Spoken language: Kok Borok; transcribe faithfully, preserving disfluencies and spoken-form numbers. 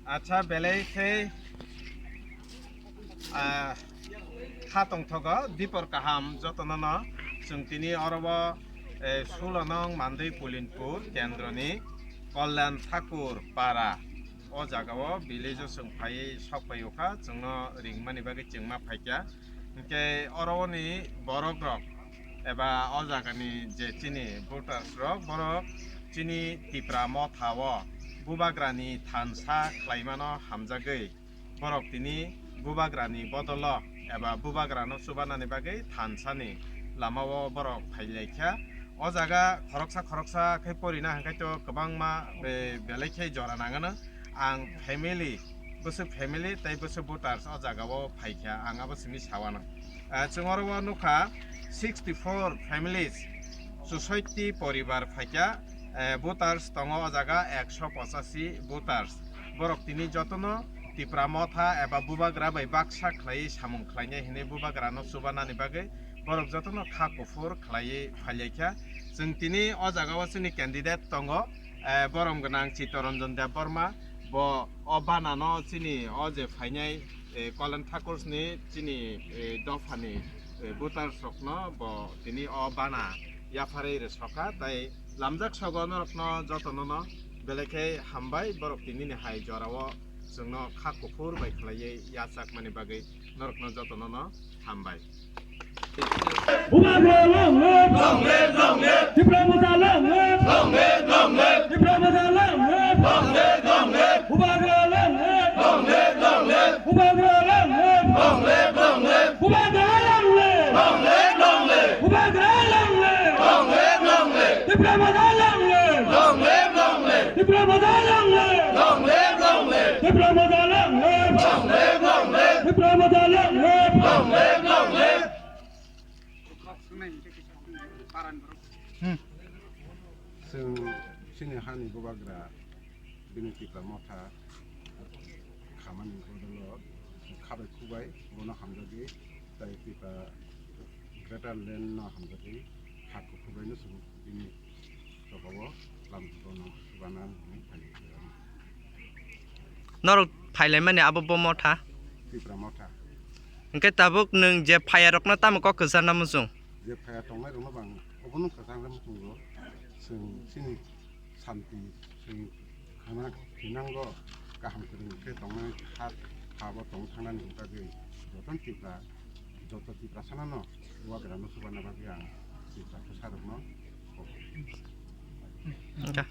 Acha, belai khe, ah, kha tongthogo, dipor kaham jotono no. Chwng tini oro o, eh, sulo nong Mandwi Pulinpur kendroni Kalyan Thakur Para. O jaga o village o chwng phaiwi sok phai o kha, chwngno ringmani bagwi chwngma phaikha. Hinkhe oro oni borok rok eba o jagani je chini voters rok, borok chini Tipra Motha o Bubagrani thansa khlaimano hamjagwi, borok tini Bubagrani bodolo eba Bubagrano chubanani bagwi thansani lama o borok phailaikha. O jaga khoroksa khoroksa khe porina hwnkhe to kwbangma be-, belai khe jora nangano. Ang family, bwswk family tei bwswk voters o jaga o phaikha, ang abo simi sawano. Ah, chwng oro o nukha sixty four families, chushoitti poribar phaikha, eh, voters tongo o jaga ekso pochashi voters. Borok tini jotono Tipra Motha eba Bubagra bai baksa khlaiwi samung khlainai hinwi Bubagrano chubanani bagwi borok jotono kha kuphur khlaiwi phailaikha. Chwng tini o jaga o chini candidate tongo, eh, borom gwnang Chittaranjan Debbarma, bo o banano chini o je phainai, eh, Kalyan Thakur ni chini, eh, dophani, eh, voters rokno bo tini o bana yapharwi rwsokha, tai lamjak sogo norokno jotono no belai khe hambai, borok tini ni hai jora o chwngno kha kuphur bai khlaiwi yachakmani bagwi norokno jotono no hambai. Bubagra long live! Long live, long live! Tipra Motha long live! Long live, long live! Tipra Motha long live! Long live, long live! Bubagra long live! Long live, long live! Bubagra long live! Long live, long live! Bubagra long live! Long live, long live! Bubagra long live! Long live, long live! Tipra Motha long live! Long live, long live! Tipra Motha long live! Long live, long live! Tipra Motha long live! Long live, long live! Tipra Motha long live! Long live, long live! Hmm. Chwng chini hani Bubagra bini Tipra Motha khamani bodolo khabai khubai bono hamjagwi tai Tipra Greater Land no hamjagwi ha kukhubai no chwng bini jogao lam bono chubana hinwi phai. Norok phailaimani abo bo Motha? Tipra Motha. Hwnkhe tabuk nwng je phayarokno tamo kok kwcharna muchung? Je phaya tongnairokno bang obono kwcharna muchungo. Chwng chini santi, chwng khana thinango kaham kwrwng khe tongnai ha, habo tong thangnani bagwi jotono Tipra, joto Tiprasano Bubagrano chubana bagwi ang Tipra bwsarokno kok. Hwnkhe.